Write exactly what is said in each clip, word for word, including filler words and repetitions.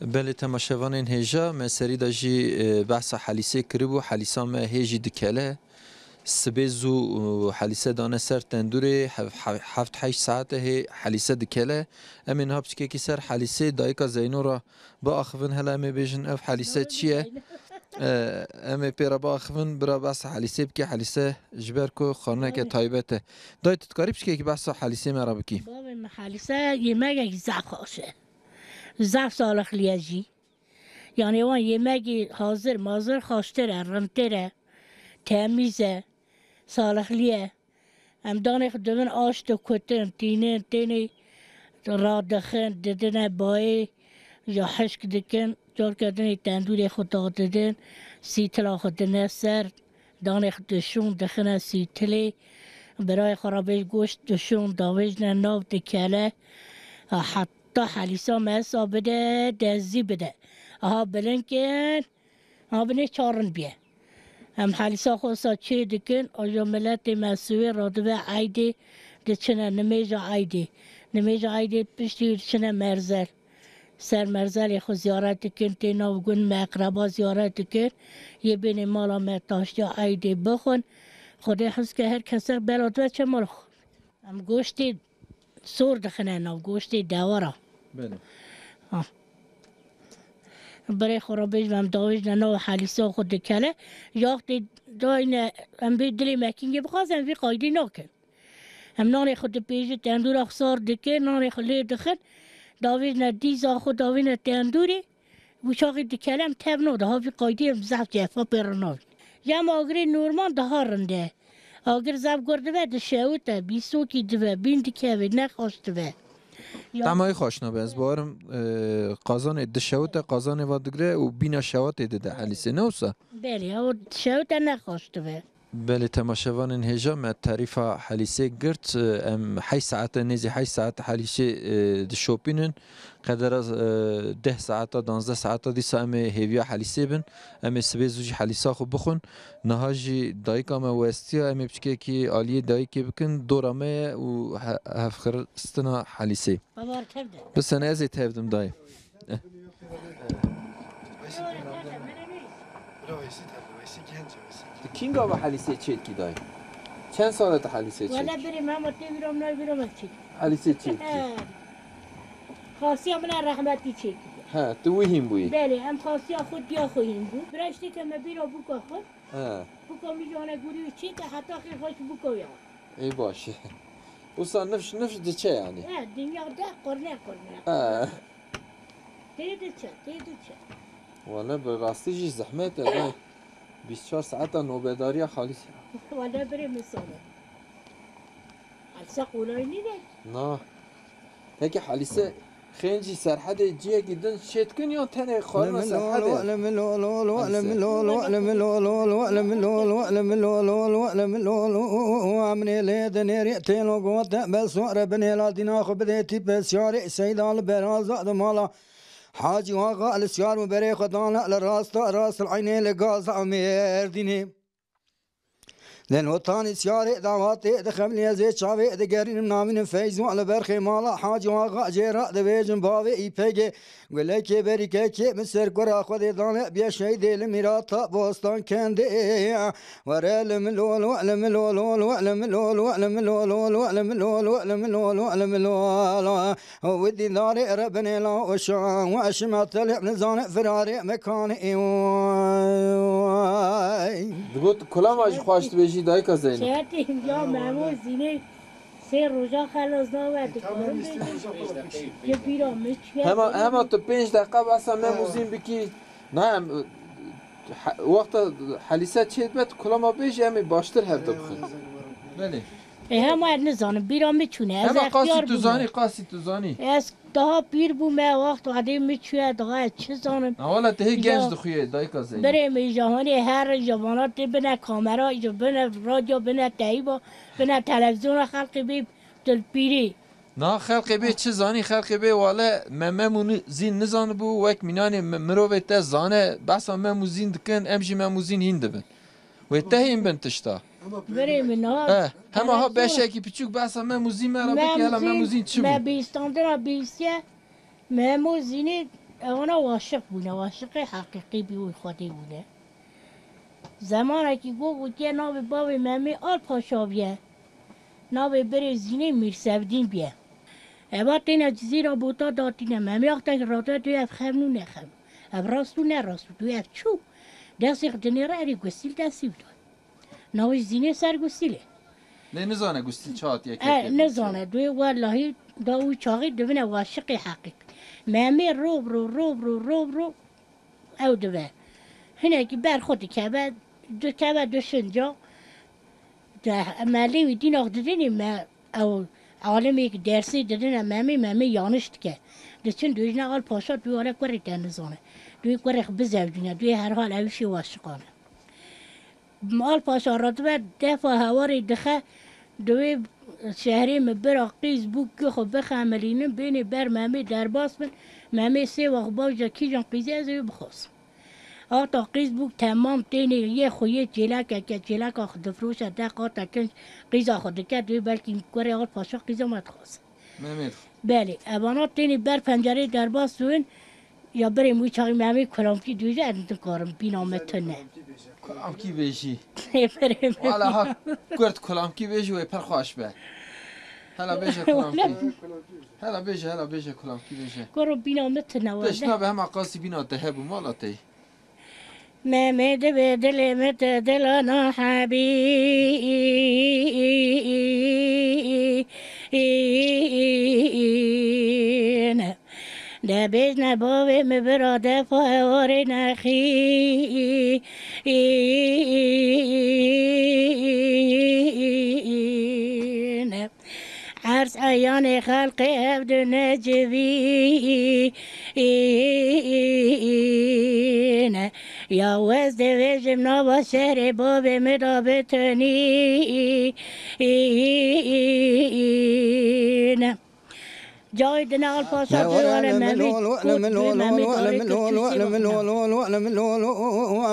Belê temaşevanên hêja, me serî de jî, e, behsa helîsê kiribû. Helîsa me hê jî dikele. Sibê zû, e, helîse dane ser tendûrê, hev-, hev-, heft heşt saete hê helîse dikele. Em ê niha piçkekî ser helîsê dayika Zeyno re biaxivin, hele em ê bêjin ev helîse çi ye? E, em ê pê re biaxivin, bira behsa helîsê bike, helîse ji ber ku xwarineke taybet e. Dayê, tu dikarî piçkekî behsa helîsê me re bikî? Bavê min, helîse yemegekî zaf xweş e. Zaf salixlî ye jî. Yanî wan yemegî hazir mazir xweştir e, rintir e, temîz e, salixlî ye. Em danê xwe dibin aş dikutin, tînin, tênê radixin, didine bayê, ya hişk dikin, carke dinê tendûrê xwe dadidin, sîtila xwe dine ser, danê xwe dişûn dixine sîtilê, birayê xwe re bêj goşt dişûn, davêjine nav dikele. Ha, heta helîsa me esa bide, dezî bide. Aha bilind kin, ha binê çarin biye. Em helîsa xwe sa çê dikin, aja miletê me siwê radibe eydê, diçine nimêja eydê. Nimêja eydê piştî diçine merzel. Ser merzelê xwe ziyaret dikin, tê nav gund me eqreba ziyaret dikin. Yê bênê mala me taştiya eydê bixwin. Xwedê hizke her kesek bela dibe çe mala xwe. Em goştê sor dixine nav, goştê dewara. Belê. Ha. Birê xwe re bêjim, em davêjine nav helîsa xwe dikele. Yaxtê dayne, em bê dilê mekîngê bixwazin, em vî qaydî nakin. Em nanê xwe dipêjin, tendûra xwe sar dikin, nanê xwe lê dixin. Davêjine dîza xwe, davêjine tendûrê. Wî çaxî dikele em tev nade, ha vî qaydî em zehf cefa pê re navî. Ji em agirê normal daha rind e. Agir zaf gur dibe, dişewite, bîsokî dibe, bîn dikeve, nexweş dibe. Ya Tema wî xweş nabe. Ez bawerim, e, qazanê dişewite, qazanê va digre û bîna şewatê dide helîsê, ne wisa? Belê, ew dişewite nexweş dibe. Belê, temaşevanên hêja, me tarîfa helîsê girt. Em heşt saete, nêzî heşt saete helîsê, e, dişopînin. Qedera, e, deh saeta, danzdeh saeta dîsa em ê hêviya helîsê bin. Em ê sibê zû jî helîsa xwe bixwin. Niha jî dayika me westiya, em ê piçkekî aliyê dayikê bikin. Dora me ye û he-, hevxiristina helîsê. Baba, tev de. Bisene, ez ê tevdim dayê. Bira Weysî tevdi, Weysî genc e, Weysî genc. Tu kînga ve helîsê çêdikî dayê? Çend sal e tu helîsê çêdikî? Wele birê me, ama tê bîra min nayê, bîra me çêdikî. Helîsê çêdikî. He. Xasiya min e rehmetî çêdikî. He, tu wî hîn bûyî? Belê, em xasiya xwe diya xwe hîn bû. Bira işte ke me bîra bûka xwe. He. Bûka min jî hane gurî wî çêke heta xêr xweş bûka wî ya. Ê baş e. Wisa nifş nifş diçe yanî. He, dinya de qurne qurne. He. Tê diçe, tê diçe. Wele bi rastî jî zehmet e, dayê. Bîst çar saeta nobedariya xalîs. Wele birê min sor e. Helîsa qolay nîne. Na. Peki helîse xêncî serhedê ciyekî din çêdikin yan tenê xwarina serhedê? Em ê lê dinêrê têlo gote, be sore binê la dîna xwe bidê tîpe siyarê seyda li beraza di mala. Hacî Axa li siyar û berê xwe dane li rasta rast li eynê li gaza Mêrdînê. Lê notanî siyarê davatê dixemlî ez ê çavê digerînim navînim Feyzo li berxê mala Hacî Axa jê re dibêjin bavê Îpegê gulekê berîkekê min ser kura xwe dê dane biye şeydê li mîrata bostan kendê. Were li milolo, li milolo, li milolo, li milolo, li milolo, li milolo, li milolo, li milolo. Û dîdarê re binê la û şan û eşima telê nizane firarê mekanê ê way. Digot kulama jî xweş dibêjî dayika Zeynep. Şertê ya Memo Zînê sê roja xelas nawe dikarim bêjim. Ji bîra min çûye. Hema, hema tu pênc deqa behsa Memo Zîn bikî. Na em, he-, wexta helîse çêdibe tu kulama bêjî em ê baştir hev de bixin. Belê. E, hema ez nizanim, bîra min çûne. Ez Hema qasî extiyar tu bûme. Zanî, qasî tu zanî. Ez daha pîr bûme, wext wadê min çûye, daha ez çi zanim? Na wala te hê Îja genç dixuye, dayika Zeynep. Birê min îja hanê her îja vana tê bine kamera, îja bine radyo, bine teyba, bine televizyona xelqê bê dilpîrî. Na xelqê bê çi zanî, xelqê bê wale me Mem û ni-, Zîn nizanibû, wek mînanê mi-, mirovê te zane, behsa Mem û Zîn dikin, em jî Mem û Zîn hîn dibin. Wê te hîn bin tişta. Birê min ha. Eh, hema ha beşekî piçûk behsa Mem û Zîn me re bikî, hela Mem û Zîn çi bû? Me bîstandina bîstiye. Mem û Zînê Ewana waşiq bûne, waşiqê heqîqî bî wî Xwedê bûne. Zemanekî got, gotiye navê bavê Memê Al Paşa bûye. Navê birê Zînê Mîr Sevdîn bûye. Eva têne Cizîra bota datîne. Memê axtek rate dû ev xewn û nexewn. Ev rast û ne rast û dû ev çû. Destê xwe dinêre erê gustîl destî bide. Navê Zînê ser gustîlê. Lê nizane gustîl çi hatiye E, kekê nizane. Duyê wellahî da wî çaxî dibine waşiqê heqîq. Memê rob ro, rob ro, rob ro ew dibe. Hinekî ber xwe dikeve, dikeve dişinca. De, me lê wî dînax didinî me ew alimêk dersê didine Memê, Memê yanlış dike. Diçin duyê jina Al Paşa duyê wale kurê te nizane. Duyê kurê xwe bizewcîne, duyê herhal ew şê waşiqane. Mal Paşa radibe defa hewarê dixe, di wê şehrê min bira qîz bû ku xwe bixemilînin, bênê ber Memê derbas bin, Memê sê wext baş de kîjan qîzê ez ê wê bixwazim. Ata qîz bû temam tênê yê xwe yê çêlekeke, çêleka xwe difroşe, de qate kinc qîza xwe dike, divê belkî kurê Al Paşa qîza me dixwaze. Memê dixwe. Belê, evana tênî ber pencereyê derbas dibin, ya birê min wî çaxî Memê kulamkî dibêje, ez nikarim, bîna me tune. Kulamkî bêjî. Ê birê min. Wala ha kurd kulamkî bêjî wê pir xweş be. Hela bêje kulamkî. Hela bêje, hela bêje kulamkî bêje. Kuro bîna me tune wele. Teşna be hema qasî bîna te hebû mala te. Memê divê dilê min te dilana hebîne. De bêjne bavê min bira defa hewarê nexîne. Ers eyanê xelqê ev du necivîne. Ya wez divêjim nava şerê bavê min da bitunîne. Cayê dine Al Paşa dê wale Memê, kurt dê Memê darê tu çû sê wexna.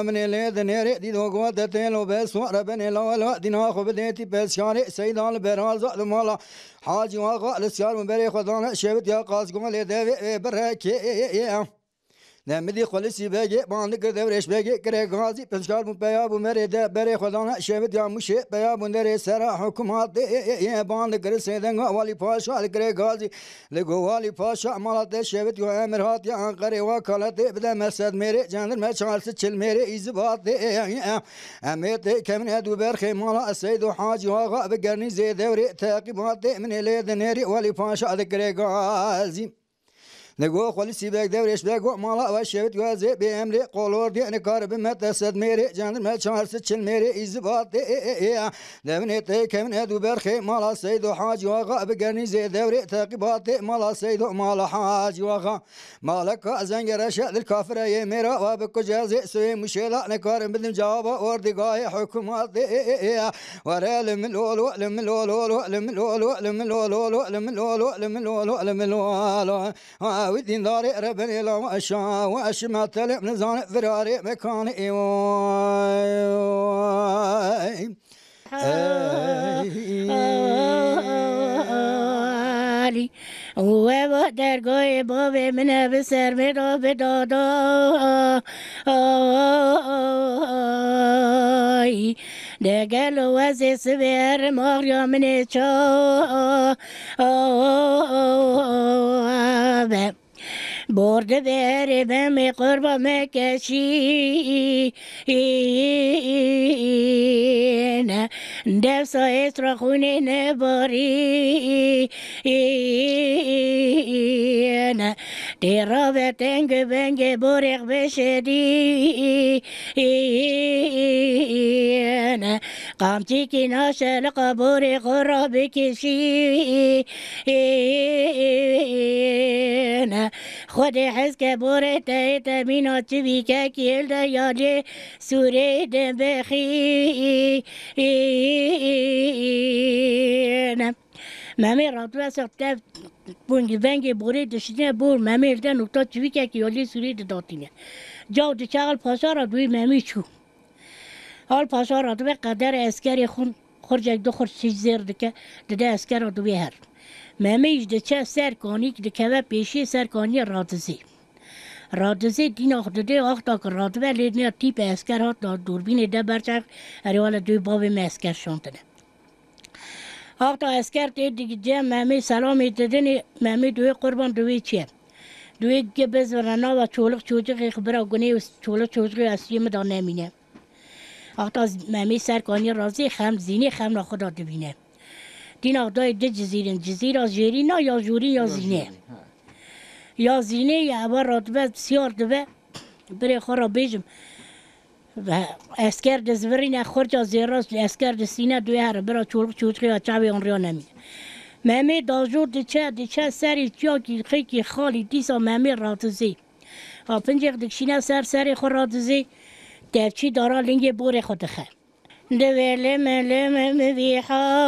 Minê lê dinêrê dîdo gote têlo be suare benê la wela dîna xwe bidê tî peskarê seyda li beraza li mala. Hacî Axa li Siyar û berê xwe dane şevit ya qazgolê devê ê birekê. Demidî Xwelisî Begê ban dikir Devrêş Begê kirê gazî, pişkar bû peya bû merê de berê xwe dane şevit ya Mûşê peya bû derê sera hikûmatê. Ban dikir sêdenga Walî Paşa li kirê gazî. Li go Walî Paşa mala te şevit yo emir hatiye Enqerê wekaletê bide me sed mêrê cendirme çar sed çil mêrê îzibatê. Em ê têkevin ed û berxê mala Seydo Hacî Axa bi gernîzê dewrê teqîbatê min ê lê dinêrî Walî Paşa dikirê gazî. Li go Xwelisî Beg Devrêş Beg go mala we şevit we zê bê emrê qolor dê nikar bi me te sed mêrê cendirme çar sed çil mêrê îzibatê. Devinê têkevin ed û berxê mala Seydo Hacî Axa bi gernîzê dewrê teqîbatê mala Seydo mala Hacî Axa. Maleka zengê reşe dil kafire yê mêra wa bi kuce zê soyê muşêla nekarin bidim cevaba ordigahê hikûmatê. Were li min lolo, li min lolo, li min lolo, li min lolo, li min lolo, li min lolo, li min lolo, li min lolo. Ha, wî dîndarê rebenê la weşa, weş me telê nizane virarê mekanê ê way. Alî, we va dergahê bavê min e bi ser me da bi dada. Ay, de gelo wezê sibê erim axriya min ê ça be. Bor dibe erê bemê qurba me keşîne. Dewsa êstra xûnê nebarîne. Tê rave teng û vengê borêx bişedîne. Qamçîkî naşeliqa borê xwe rabikişîne. Xwedê hezke borê te yê te mîna çivîkekî hilde ya lê sûrê de bixîne. Memê radibe ser tev bûngî vengê borê dişitîne bor Memê hilde nokta çivîkekî ya lê sûrê didatîne. Caw diçe Al Paşa ra duyê Memê çû. Al Paşa radibe qedere eskerê xwe xurcek du xurc tij zêr dike, dide eskera dibê her. Memê jî diçe ser kanîk dikeve pêşiyê ser kaniyê radizê. Radizê dîna xwe didê, axta ku radibe lê nê tîpe esker hat da dûrbînê de berçav, erê wele duyê bavê me esker şandine. Axta esker tê digije Memê selamê didinê, Memê duyê qurban duyê çi ye? Duyê gibizvire nava çoluk çocixê xwe bira gunê û çoluk çocixê esiyê min da nemîne. Axta z-, Memê ser kanî razî xem zînê xemla xwe da dibîne. Dîna dayê di cizîr in. Cizîra jêrîna ya jûrî ya zînê. Ya zînê ya eva radibe siyar dibe. Birê xwe ra bêjim. Ve esker dizvirîne xurca zêra esker distîne duyê here bira çoluk çocixê ya çavê wan riya nemîne. Memê dajor diçe, diçe serê çiyakî xêkî xalî dîsa Memê radizê. Ha pincêx dikişîne ser serê xwe radizê, tevçî dara lingê borê xwe dixe. Divê lime lime mi vî halî,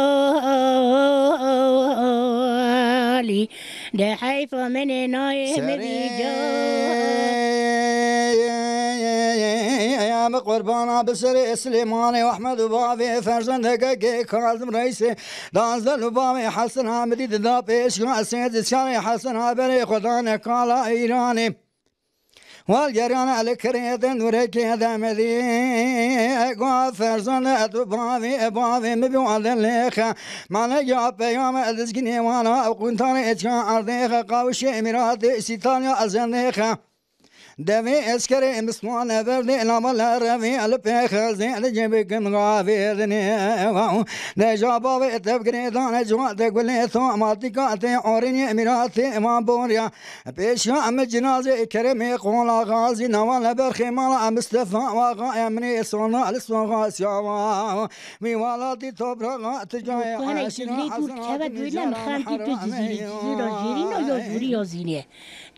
de heyfa min ê nayê mi vî Serê ya mi qurbana bi serê Silêmanê û Ehmed û bavê Ferzendeke kê Kazim Reîsê, Danzel û bavê Hesen Amidî dida pêşka sê dişanê Hesen Aberê Xwedane kala Îranê. Wal geriyane li kirê din û rêkê demedî. Ego ferzan de tu bavê, bavê mi bi wal lêxe. Mane ya peyame dizginê wana, ew quntanê eçka ardêxe, qawşê emiratê, sîtalya ezendêxe. Devê eskerê miswan everdê, lama le revê, li pêxe zê, li cebê kim gavê dinê. Wow. Deja bavê tevgirê dane, ciwa de gulê to, matika tê, orînê emiratê, eman borya. Pêşiya em cinazê Keremê Qola Xazî, nawa li ber xêmala Mistefa Waxa, em nê sona li soxa siyawa. Wî welatî topraxa ticayê Ku hene eşîra dilê dûr Hesen dikeve Hatim duyne, Caran mixem tî tu Heramê cizîrî, cizîra jêrîna ya jûrî ya zînê.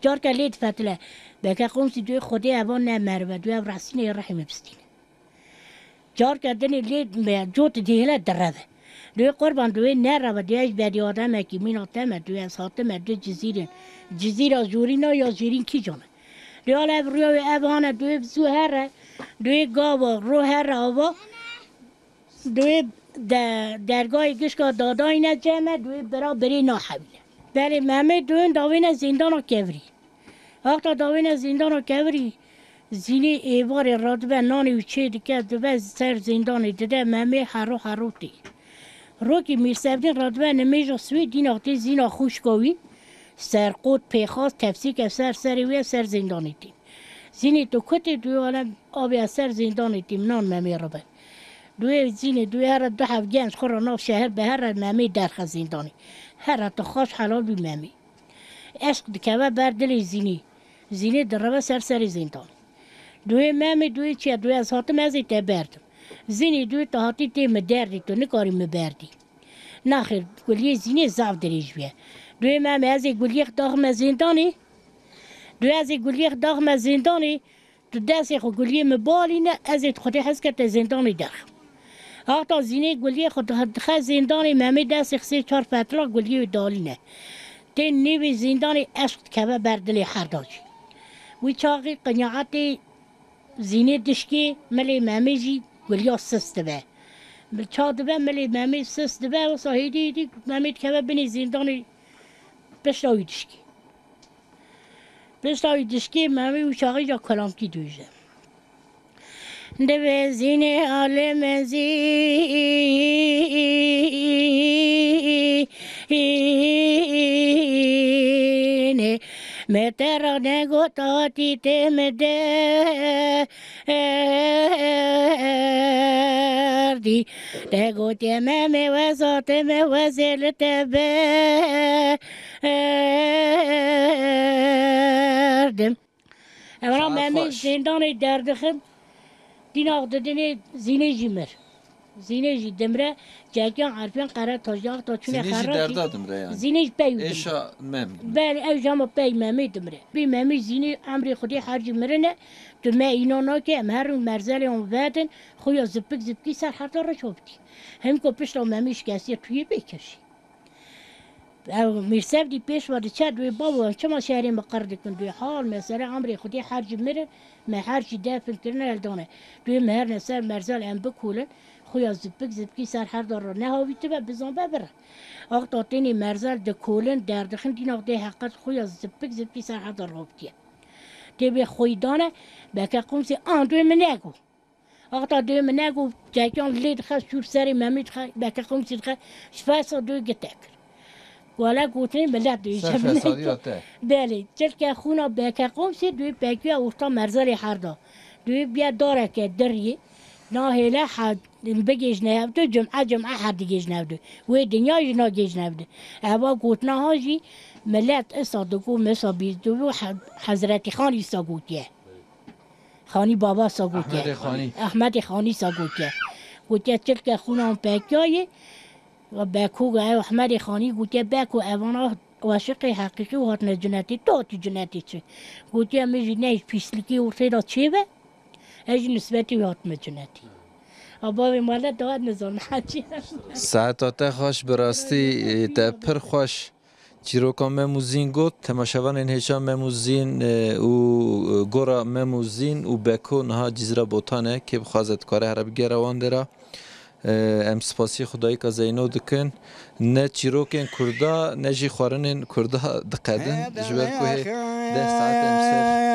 Carke lê difetile. Beke qomsî duyê Xwedê eva ne merive, duyê ev resînê rehîmê bistîne. Carke dinê lê me cot dihêle direve. Duyê qurban duyê nereve, duyê ji berî ademekî mîna te me, duyê ez hatime, du cizîrên. Cizîra jûrîna ya jêrîn kîjan e? Duyê ala ev rûya wê ev hane, duyê zû here, duyê gava, ro here ava, duyê de, dergahê gişka dadayîne cem e, duyê bira birê nahewîne. Belê Memê duyê dawêne zîndana kevirî. Axta dawêne zîndana kevirî, Zînê êvarê radibe nanê wî çê dike, dibe ser zîndanê dide Memê hero hero tê. Rokî Mîrsevdîn radibe nimêja swê dîna tê zîna xwişka wî, serqot, pêxaz, tepsîke ser serê wê ser zîndanê tê. Zînê tu kutê duyê alem avê ez ser zîndanê tê, min nan Memê ribe. Duyê zînê duyê here du heb genc xwe ra nav şeher be here Memê derxe zîndanê. Here tu xaş helal bî Memê. Eşq dikeve ber dilê Zînê. Zînê direve ser serê zîndanê. Duyê Memê duyê çi ye? Duyê ez hatim ez ê te berdim. Zînê duyê tu hatî tê mi derdî, tu nikarî mi berdî. Naxêr, guliyê Zînê zaf dirêj bûye. Duyê Memê ez ê guliyê xwe daxime zîndanê. Duyê ez ê guliyê xwe daxime zîndanê. Tu destê xwe guliyê min bialîne, ez ê xwedê hez ke te zêndanê derxim. Axta Zînê guliyê xwe dixe zêndanê, Memê destê xwe sê çar fetila guliyê wê dialîne. Tê nêvê zêndanê eşq dikeve ber dilê herda jî. Wî çaxî qinyaetê Zînê dişkê, milê Memê jî guliya sis dibe. Çax dibe milê Memê sis dibe, wisa hêdî hêdî Memê dikeve binê zêndanê pişta wî dişkê. Pişta wî dişkê Memê û çaxî ja kulamkî dûje. Divê Zînê alê mezînê, me te ra negot hatî tê mi derdî. Te gotiye Memê weza te me wezê li te berdim. Evra Memê zêndanê derdixin, dîna didinê Zînê jî mir. Zînê jî dimre, cekiyan erfiyan qere tajî axta çûne Zînê jî xerratî. Derda dimre yani. Zînê jî pey dimre. Êşa Mem dimre. Belê, ew jî hema pey Memê dimre. Bî Memê Zînê emrê Xwedê her jî mirine, tu me îna nake, em her rûn merzelê wan vedin, xuya zipik zipkî ser herda reş wan bidî. Him ku pişta Memê şikestiye tu yê bê kevşî. Ew Mîrsevdî pêş ve diçe, duyê bavo em çima şehrê me qir dikin, duyê hal mesele emrê Xwedê her jî mirin, me her jî defin kirine eldane. Duyê me herine ser merzel em bikolin, xuya zipik zipkî ser herda re nehavîtibe, bizanbe bire. Axta tênê merzel dikolin, derdixin, dîna dê heqet xuya zipik zipkî ser herda re havitiye. Tê bê xwî dane, beke qumsî an duyê min negot. Axta duyê min negot, çekiyan lê dixe, şûr serê Memî dixe, beke qumsî dixe, şifesa duyê gite kir. Wele gotinê milet duyê Ser jebine fesadiya ke. Te. Belê, çilke xûna beke qumsî duyê pekiya orta merzerê herda. Duyê biye dareke diriyê, nahêle he-, bigêjne hevdu, cum'e cum'e her digêjne hevdu. Wê dinya jî nagêjne hevdu. Eva gotina ha jî milet isa digo, misa bî, digo He-, Hezretî Xan îsa gotiye. Xanî baba sa gotiye. Ehmedê Xanî. Ehmedê Xanî sa gotiye. Gotiye çilke xûna wan pekiyayê. Beko ew Ehmedê Xanî gotiye, beko evana aşiqê heqîqî û hatine cinetê. Tu hatî cinetê çi? Gotiye min jî ne pîslikî ortê de çêbe. Ez jî nisbetî wî hatime cinetî. A bavê male dawa nizanim hecî. Saeta te xweş, bi rastî, e, te pir xweş çîroka Mem û Zîn got. Temaşevanên hêja Mem û Zîn, e, û, e, gora Mem û Zîn û Beko niha Cizîra Botan e. Kê bixwaze dikare here bigere wan dera. E, em spasî Xwedayika Zeyno dikin. Ne çîrokên Kurda, ne jî xwarinên Kurda diqedin. Ji ber ku hê deh saet em ser.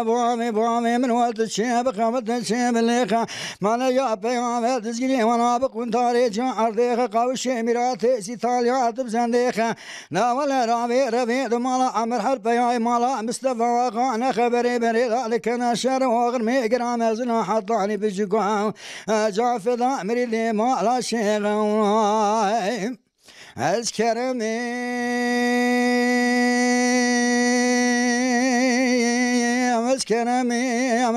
Bavê, bavê min we diçe, bixebite çê bilêxe. Mane ya peyame dizgirê wana bi quntarê ca erdêxe. Qawişê mîratê sîtalya dib zendêxe. Na wele ravê revê di mala Emir her peyayê mala Mistefa Axa ne xeberê berê da dikene şer oxir mê gira mezina hetanî bi jiko. Cafê da mirî dê mala şêxe. Ez keremê, ez keremê,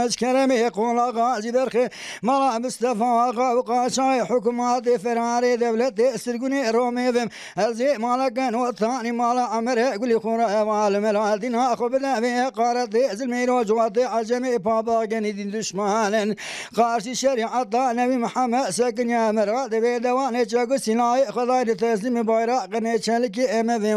ez keremê qola Gazî Berxê, mala Mistefa Axa û qaçayê hikûmatê ferarê dewletê sirgûnê Romê vim. Ez ê maleke notanî mala Emerê Gulî xwe re heval mela dîna xwe bide vê qaretê zilmê rojwatê ecemê paba genî dîn dişmanin. Qarşî şerîeta Nevî Mihemed sekiniye mera divê dewanê çek û sîlayê Xwedayê teslîmî bayraqinê çelikî ême vê.